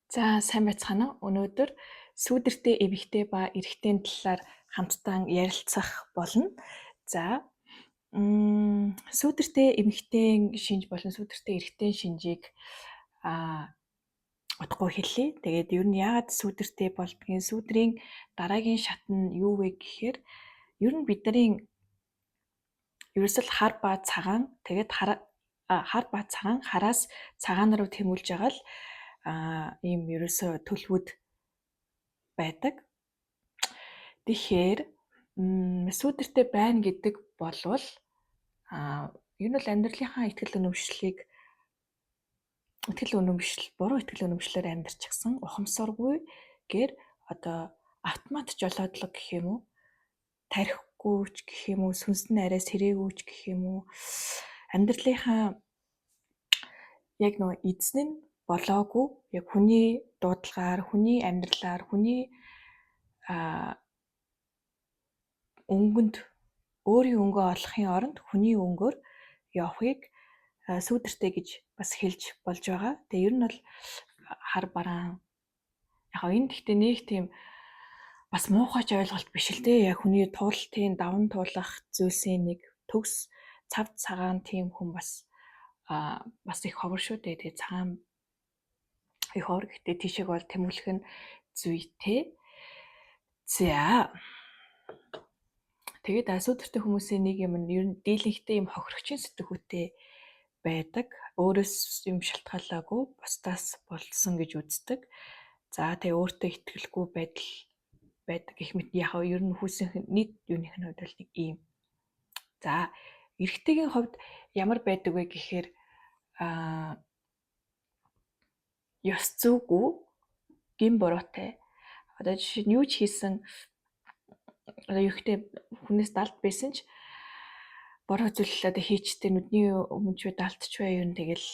За, сайн байцгаана уу? Өнөөдөр сүүдэртэй эмэгтэй ба эрэгтэйн талаар хамтдаа ярилцах болно. За, сүүдэртэй эмэгтэйн шинж болон сүүдэртэй эрэгтэйн шинжийг удахгүй хэлье. Тэгээд ер нь яагаад сүүдэртэй болдгийг, сүүдрийн дараагийн шат нь юу вэ гэхээр ер нь бидний ерөөсөл хар ба цагаан, тэгээд хар ба цагаан хараас цагаан руу тэмүүлж байгаа л ийм ерөөсөө төлөвүүд байдаг. Тэгэхээр сүүдэртэй байна гэдэг болвол ер нь бол амьдралынхаа итгэл үнэмшлийг итгэл үнэмшил, буруу итгэл үнэмшлээр амьдарчихсан, ухамсаргүйгээр одоо автомат жолоодлого гэх юм уу, тарихгүй ч гэх юм уу, сүнс нь арай сэрээгүй ч гэх юм уу, амьдралынхаа яг нөгөө эзэн нь болоогүй, яг хүний дуудлагаар, хүний амьдралаар, хүний өнгөнд, өөрийн өнгөө олохын оронд хүний өнгөөр явахыг сүүдэртэй гэж бас хэлж болж байгаа. Тэгээ ер нь бол хар бараан яг энэ гэхдээ нэг тийм бас муухай ч ойлголт биш л дээ. Яг хүний туулалтын даван туулах зүйлсийн нэг төгс цав цагаан тийм хүн бас бас их ховор шүү дээ. Тэгээ цагаан их ховор, гэхдээ тийшээ бол тэмүүлэх нь зүйтэй. За, тэгээд сүүдэртэй хүмүүсийн нэг юм нь ер нь дийлэнхтэй юм хохирогчийн сэтгүүтэй байдаг. Өөрөөс юм шалтгаалаагүй бусдаас болсон гэж үздэг. За, тэгээ өөртөө итгэлгүй байдал байдаг гэх мэт, яг ер нь хүмүүсийн нийт юуных нь хувьд бол нэг ийм. За, эрэгтэйгийн хувьд ямар байдаг вэ гэхээр ёс зүйгүй, гэм буруутай. Одоо жишээ нь юу ч хийсэн, одоо ерөнхийдөө хүнээс далд байсан ч буруу зүйл одоо хийчтэй нүдний өмнө ч бай, далтч бай, ер нь тэгэл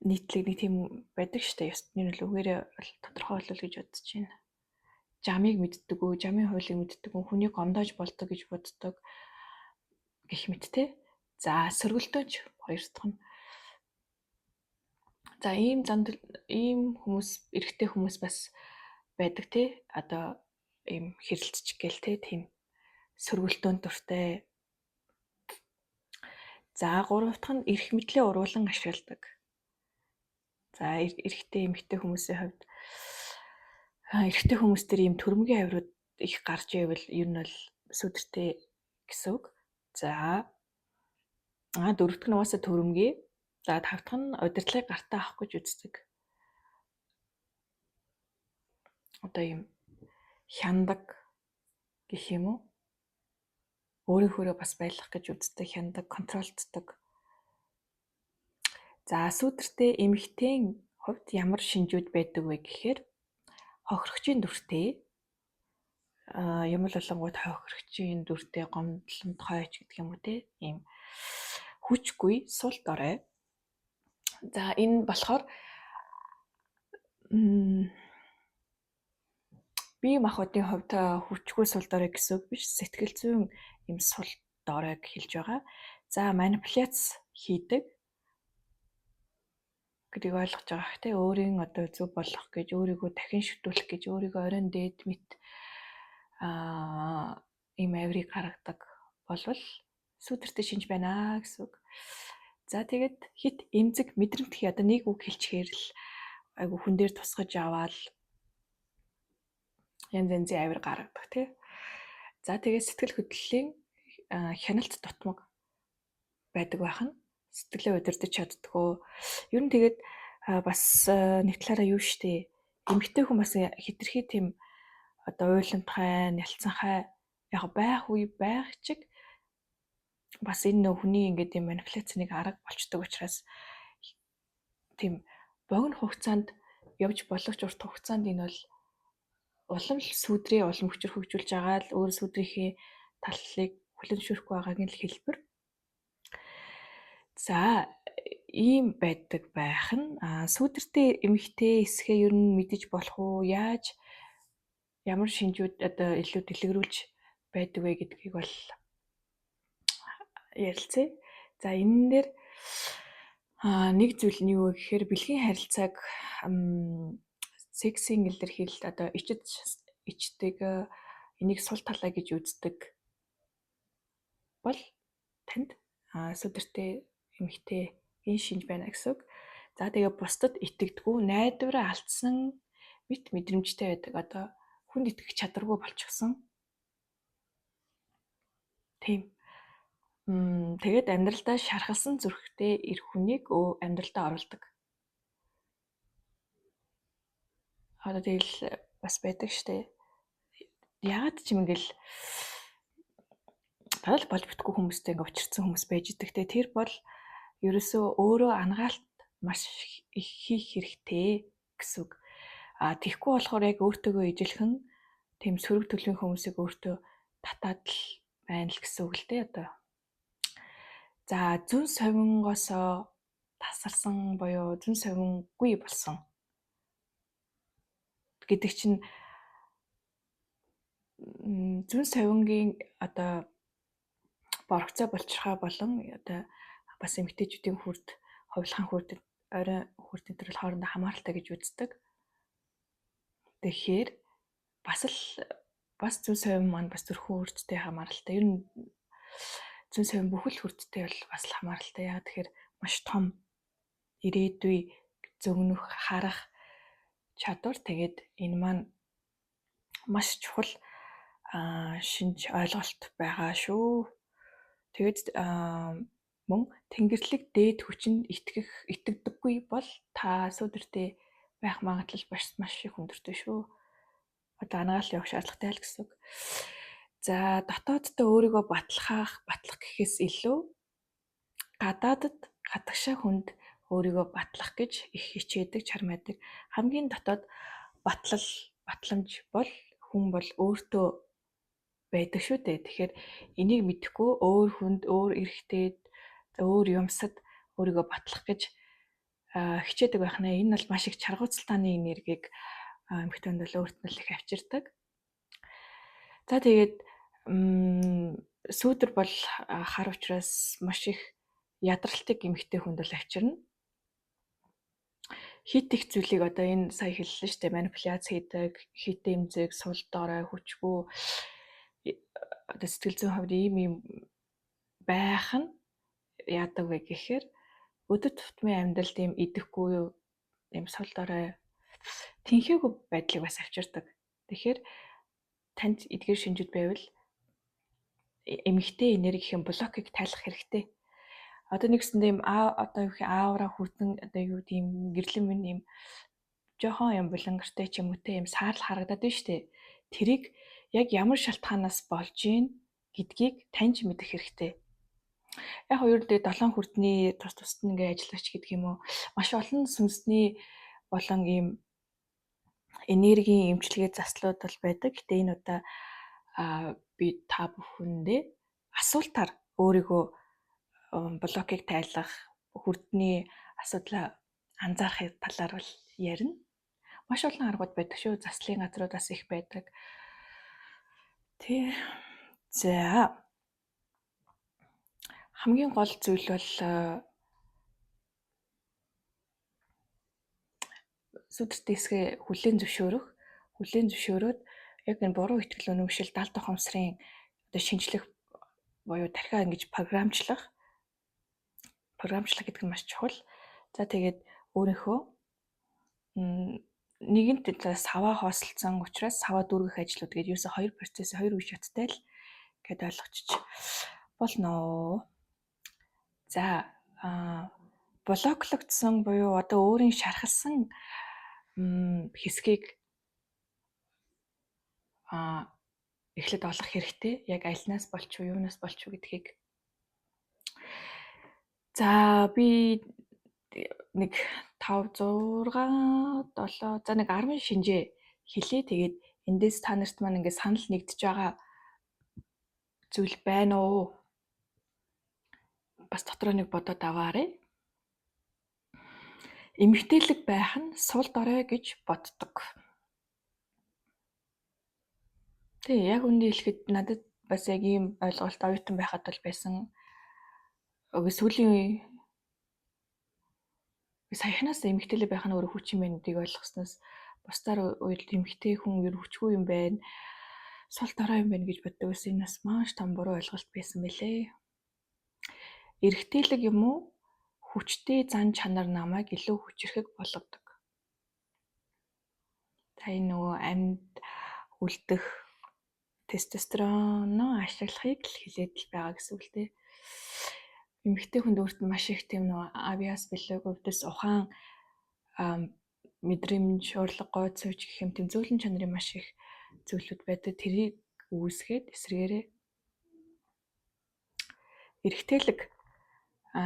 нийтлэг нэг тийм байдаг штэ. Ёсны нь үгээрээ бол тодорхой болов гэж бодож байна. Жамыг мэддэггүй, жамын хуулийг мэддэггүй, хүнийг гомдоож болдог гэж боддог гэх мэт те. За, сөргөлдөөч хоёр дахь нь. За, ийм зам ийм хүмүүс, эрэгтэй хүмүүс бас байдаг те. Одоо ийм хэрэлцчих гээл те, тийм сөргөлдөөн дуртай. За, гурав дахь нь эрх мэдлээ уруулан ашигладаг. За, эрэгтэй эмэгтэй хүмүүсийн хувьд эрэгтэй хүмүүс дээр ийм төрөмгийн авирууд их гарч ивэл ер нь бол сүүдэртэй гэсэн үг. За, дөрөв дэх нь угаасаа төрөмгий. За, тав дахь нь удирдлагыг гартаа авах гэж үздэг. Одоо ийм хяндаг гэх юм уу? Өөрийнхөөрөө бас байлгах гэж үздэг, хяндаг, контролддог. За, сүүдэртэй эмэгтэйн хувьд ямар шинжүүд байдаг вэ гэхээр хохирогчийн дүртэй, юм л болонгууд хохирогчийн дүртэй, гомдломт хойч гэдэг юм уу те, ийм хүчгүй, сул дорой. За, энэ болохоор бие махбодын хувьд хүчгүй, сул дорой гэсэн үг биш, сэтгэл зүйн юм сул доройг хэлж байгаа. За, манипуляц хийдэг гэдгийг ойлгож байгаа хэ, өөрийн одоо зөв болох гэж, өөрийгөө дахин шүтүүлэх гэж, өөрийгөө оройн дээд мэт ийм авирыг гаргадаг болвол сүүдэртэй шинж байна гэсэн үг. За, тэгээд хит эмзэг мэдрэмтгий, одоо нэг үг хэлчихээр л айгу хүн дээр тусгаж аваад янз янзын авир гаргадаг тий. За, тэгээд сэтгэл хөдлөлийн хяналт дутмаг байдаг байх нь, сэтгэлээ удирдах чаддаггүй. Ер нь тэгээд бас нэг талаараа юу штэ, эмэгтэй хүн бас хэтэрхий тийм одоо уйламтгай, нялцанхай яг байх үе байх чиг бас энэ нөх хүний ингээд юм манипуляцны арга болчдөг учраас тийм богино хугацаанд явж болох урт хугацаанд энэ бол улам л сүүдрээ улам хүчээр хөгжүүлж байгаа л өөр сүүдрийнхээ таллыг хүлэн зөвшөөрөхгүй байгаагийн л хэлбэр. За, ийм байдаг байх нь сүүдэртэй эмэгтэй эсэхээ ер нь мэдэж болох уу? Яаж ямар шинжүүд одоо илүү дэлгэрүүлж байдаг вэ гэдгийг бол ярилцъя. За, энэ дээр Нэг зүйл нь юу вэ гэхээр бэлгийн харилцааг сексийн илэрхийлэлт одоо ичид ичдэг, энийг сул талаа гэж үздэг бол танд сүдэртэй эмэгтэй энэ шинж байна гэсэн үг. За тэгээ бусдад итгэдэггүй, найдвараа алдсан мэт мэдрэмжтэй байдаг. Одоо хүнд итгэх чадваргүй болчихсон. Тийм. Тэгээд амьдралдаа шархалсан зүрхтэй эр хүнийг амьдралдаа оруулдаг. Одоо тэгэл бас байдаг штэ. Яагаад ч юм ингээл барал болж бүтггүй хүмүүстэй ингээ учирсан хүмүүс байж идэг те. Тэр бол ерөөсөө өөрөө ангаалт маш их хийх хэрэгтэй гэсэн үг. Тэгэхгүй болохоор яг өөртөөгөө ижилхэн тийм сөрөг төлөвийн хүмүүсийг өөртөө татаад л байна л гэсэн үг л дээ одоо. За зүүн совингосоо тасарсан буюу зүүн совингүй болсон гэдэг чинь зүүн совингийн одоо борогцоо болчирхаа болон одоо бас эмэгтэйчүүдийн хүрд, хувилгаан хүрд, оройн хүрд энэ төр хоорондоо хамааралтай гэж үздэг. Тэгэхээр бас л бас зүүн совин маань бас зүрхэн хүрдтэй хамааралтай. Ер нь зүүн совин бүхэл хүрдтэй бол бас л хамааралтай. Яг тэгэхээр маш том ирээдүй зөгнөх, харах чадвар. Тэгээд энэ маань маш чухал шинж ойлголт байгаа шүү. Тэгээд мөн тэнгэрлэг дээд хүчинд итгэх, итгэдэггүй бол та сүдэртэй байх магадлал бас маш их өндөртэй шүү. Одоо анагаал явах шаардлагатай л гэсэн үг. За дотооддоо өөрийгөө батлахаах, батлах гэхээс илүү гадаадд гадагшаа хүнд өөрийгөө батлах гэж их хичээдэг, чармайдаг. Хамгийн дотоод батлал, батламж бол хүн бол өөртөө байдаг шүү дээ. Тэгэхээр энийг мэдэхгүй өөр хүнд, өөр эрэгтэйд, өөр юмсад өөрийгөө батлах гэж хичээдэг байх нэ. Энэ бол маш их чаргууцалтааны энергийг эмэгтэй хүнд бол өөрт нь л их авчирдаг. За тэгээд сүүдэр бол хар учраас маш их ядралтыг эмэгтэй хүнд бол авчирна. Хит их зүйлийг одоо энэ сая хэллээ шүү дээ. Манипуляц хийдэг, хит эмзэг, сул дорой, хүчгүй одоо сэтгэл зүйн хувьд ийм ийм байх нь яадаг вэ гэхээр өдөр тутмын амьдралд ийм идэхгүй ийм сул дорой тэнхээгүй байдлыг бас авчирдаг. Тэгэхээр танд эдгээр шинжүүд байвал эмэгтэй энергийн блокийг тайлах хэрэгтэй. Одоо нэгсэндээ ийм одоо юу гэх аавра хүрдэн одоо юу тийм гэрлэн минь ийм жоохон юм булангартай ч юм уу те ийм саарл харагдаад байна штэ. Тэрийг яг ямар шалтгаанаас болж гин гэдгийг таньж мэдэх хэрэгтэй. Яг хоёр дээр долоон хүрдний тус тусад нь ингээ ажиллагч гэдэг юм уу. Маш олон сүнсний болон ийм энергийн эмчилгээ заслууд бол байдаг. Гэтэ энэ удаа би та бүхэндээ асуултаар өөрийгөө блокийг тайлах, хүрдний асуудлаа анзаарах талаар бол ярина. Маш олон аргууд байдаг шүү. Заслын газрууд бас их байдаг. Тэ. За. Хамгийн гол зүйл бол сүдэрт эсгээ хүлээн зөвшөөрөх, хүлээн зөвшөөрөөд яг энэ буруу итгэл үнэмшил, далд ухамсарын одоо шинжлэх буюу тархиа ингэж програмчлах гэдэг нь маш чухал. За тэгээд өөрийнхөө нэгэнт саваа хоосолцсон учраас саваа дүүргэх ажлууд гэдэг ерөөсөө хоёр процесс, хоёр үе шаттай л гэд ойлгочих болно. За блоклогдсон буюу одоо өөрийн шархалсан хэсгийг эхлээд олох хэрэгтэй. Яг альнаас болч уу, юунаас болч уу гэдгийг. За би нэг 5 6 7 за нэг 10 шинжээ хэлье. Тэгээд эндээс та нарт маань ингээд санал нэгдэж байгаа зүйл байна уу? Бас дотроо нэг бодоод аваарай. Эмэгтэйлэг байх нь сул дорой гэж боддог. Тий, яг үнэ хэлэхэд надад бас яг ийм ойлголт оюутан байхад бол байсан. Үгүй сүүлийн Би саяхнаас эмэгтэйлэг байх нь өөрөө хүч юм байна гэдгийг ойлгосноос бусдаар уялд эмэгтэй хүн ер хүчгүй юм байна, сул дорой юм байна гэж боддог байсан. Энэ бас маш том буруу ойлголт байсан мэлээ. Эрэгтэйлэг юм уу? Хүчтэй зан чанар намайг илүү хүчирхэг болгодог. За, энэ нөгөө амьд үлдэх тестостероноо ашиглахыг л хэлээд л байгаа гэсэн үг л дээ. Эмэгтэй хүнд өөрт нь маш их тийм нөгөө авиас бэлэг өвдөс ухаан, мэдрэмж, урлаг, гойд сууж гэх юм, тийм зөөлөн чанарын маш их зүйлүүд байдаг. Тэрийг үүсгээд эсрэгээрээ эрэгтэйлэг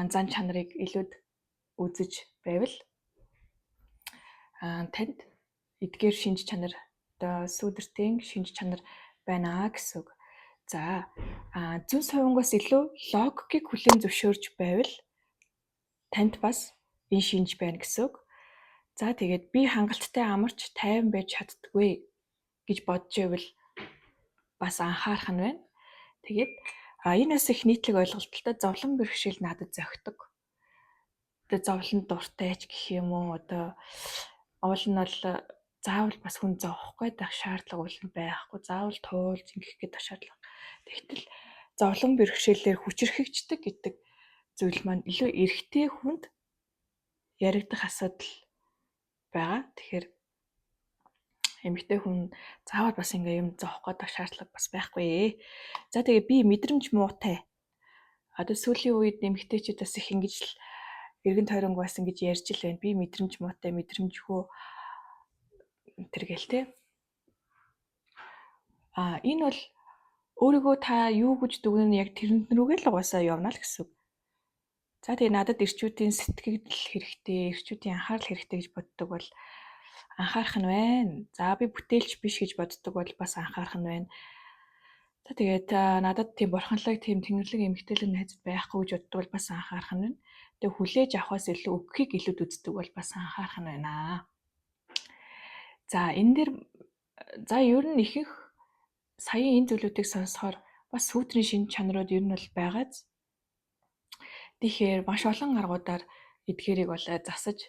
зан чанарыг илүүд үзэж байвал танд эдгээр шинж чанар, одоо сүүдэртийн шинж чанар байна гэсэн үг. За, зөн совингоос илүү логикийг хүлээн зөвшөөрч байвал танд бас энэ шинж байна гэсэн үг. За, тэгээд би хангалттай амарч тайван байж чаддаггүй гэж бодож байвал бас анхаарах нь байна. Тэгээд энэ бас их нийтлэг ойлголттой, зовлон бэрхшээл надад зохидог. Одоо зовлон дуртай ч гэх юм уу, одоо уул нь бол заавал бас хүн зовох гээд байх шаардлага уул нь байхгүй. Заавал туулж ингэх гээд байх шаардлага. Тэгтэл зовлон бэрхшээлээр хүчирхэгждэг гэдэг зүйл маань илүү эрэгтэй хүнд яригдах асуудал байгаа. Тэгэхээр эмэгтэй хүн заавал бас ингээ юм зовох гээд шаардлага бас байхгүй. За, тэгээ би мэдрэмж муутай. Одоо сүүлийн үед эмэгтэйчүүд бас их ингэж л эргэн тойронг бас ингэж ярьж л байна. Би мэдрэмж муутай, мэдрэмжгүй тэргээл те. Энэ бол өөрийгөө та юу гэж дүгнэн, яг тэрэн рүүгээ л угаасаа явна л гэсэн үг. За, тэгээ надад эрчүүдийн сэтгэл хэрэгтэй, эрчүүдийн анхаарал хэрэгтэй гэж боддог бол анхаарах нь байна. За, би бүтээлч биш гэж боддог бол бас анхаарах нь байна. За, тэгээд надад тийм бурханлаг, тийм тэнгэрлэг эмэгтэйлэг найз байхгүй гэж боддог бол бас анхаарах нь байна. Тэгээ хүлээж авахаас илүү өгөхийг илүүд үздэг бол бас анхаарах нь байна. За, энэ дээр, за, ер нь ихэнх саяын энэ зүйлүүдийг сонсохоор бас сүүтрийн шинж чанарууд ер нь бол байгааз. Тэгэхээр маш олон аргуудаар эдгээрийг бол засаж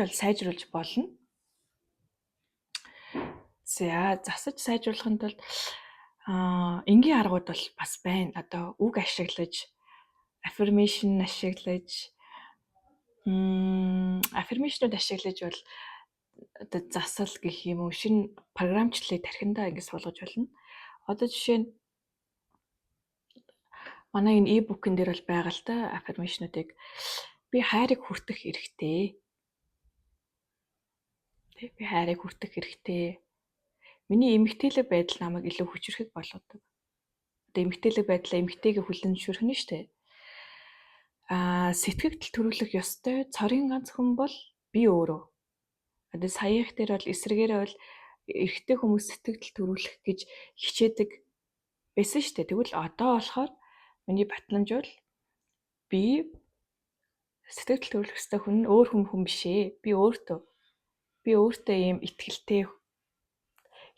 бол сайжруулж болно. За, засаж сайжруулахын тулд энгийн аргууд бол бас байна. Одоо үг ашиглаж, affirmation ашиглаж, affirmation-ууд ашиглаж бол одоо засал гэх юм уу, шинэ програмчлалыг тархиндаа ингэ суулгаж болно. Одоо жишээ нь манай энэ e-book-ын дээр бол байгаа л та affirmation-уудыг. Би хайрыг хүртэх эрхтэй. Тэ, би хайрыг хүртэх эрхтэй. Миний эмэгтэйлэг байдал намайг илүү хүчирхэг болгодог. Одоо эмэгтэйлэг байдлаа эмэгтэйгээ хүлээн зөвшөөрөх нь шүү дээ. Сэтгэгдэл төрүүлэх ёстой цорын ганц хүн бол би өөрөө. Одоо саяых дээр бол эсрэгээрээ бол эрэгтэй хүмүүс сэтгэгдэл төрүүлэх гэж хичээдэг байсан шүү дээ. Тэгвэл одоо болохоор миний батламж бол би сэтгэгдэл төрүүлэх ёстой хүн нь өөр хүн биш ээ. Би өөртөө. Би өөртөө ийм итгэлтэй,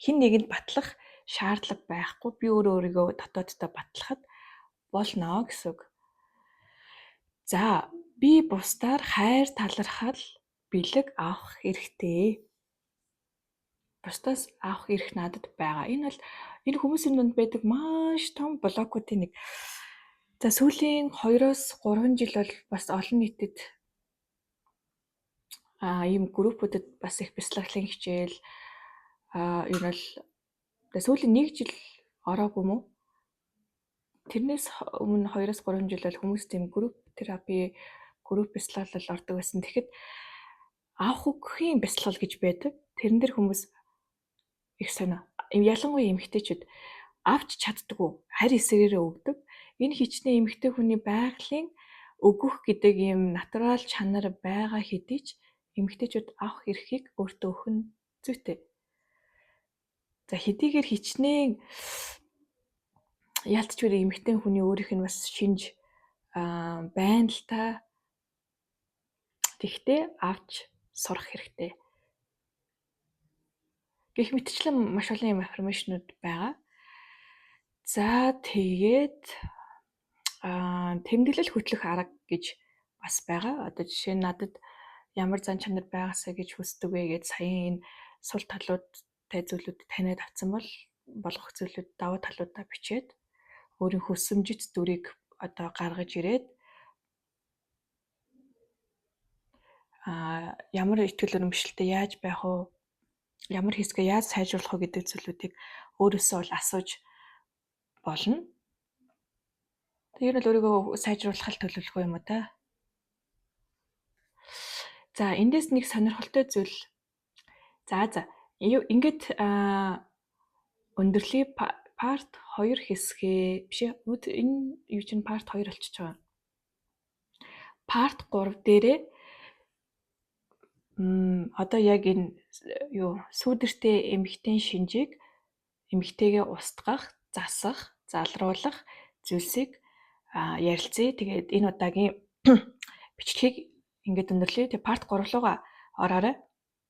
хэн нэгэнд батлах шаардлага байхгүй. Би өөрөө өөрийгөө дотооддоо батлахад болно гэсэн үг. За, би бусдаар хайр талархал бэлэг авах эрхтэй. Бусдаас авах эрх надад байгаа. Энэ бол энэ хүмүүсийн дунд байдаг маш том блокуудын нэг. За, сүүлийн 2-оос 3 жил бол бас олон нийтэд ийм группүүдэд бас их бясалгалын хичээл, ер нь бол сүүлийн 1 жил ороогүй юм уу? Тэрнээс өмнө 2-оос 3 жил бол хүмүүс тийм group therapy, групп бясалгалал ордог байсан. Тэгэхэд авах өгөхийн бясалгал гэж байдаг. Тэрэн дээр хүмүүс их сонио. Ялангуяа эмэгтэйчүүд авч чаддаггүй. Харь эсрэгээрээ өгдөг. Энэ хичнээн эмэгтэй хүний байгалийн өгөх гэдэг ийм natural чанар байгаа хэдий ч эмэгтэйчүүд авах эрхийг өөртөө өгөх нь зүйтэй. За, хэдийгээр хичнээн яалтчгүй эмэгтэй хүний өөрийнх нь бас шинж байна л та. Тэгтээ авч сурах хэрэгтэй. Гэх мэтчлэн маш олон юм affirmation ууд байгаа. За, тэгээд тэмдэглэл хөтлөх арга гэж бас бас байгаа. Одоо жишээ нь надад ямар зан чанар байгаасай гэж хүсдэг вэ гээд саяын энэ сул талуудтай зүйлүүд таниад авсан бол болгох зүйлүүд давуу талуудаа бичээд өөрийн хүсэмжит дүрийг одоо гаргаж ирээд ямар итгэл үнэмшилтэй яаж байх вэ? Ямар хэсгээ яаж сайжруулах вэ гэдэг зүйлүүдийг өөрөөсөө бол асууж болно. Тэр нь л өөрийгөө сайжруулах төлөвлөгөө юм уу та? За, эндээс нэг сонирхолтой зүйл. За. Ингээд өндөрлөе, part 2 хэсгээ биш ээ. Энэ юу чинь part 2 болчихж байгаа. Part 3 дээрээ одоо яг энэ юу сүүдэртэй эмэгтэй шинжийг эмэгтэйгээ устгах, засах, залруулах зүйлсийг ярилцъя. Тэгээд энэ удаагийн бичлэгийг ингээд өндөрлөе. Тэгээд part 3 руугаа ороорой.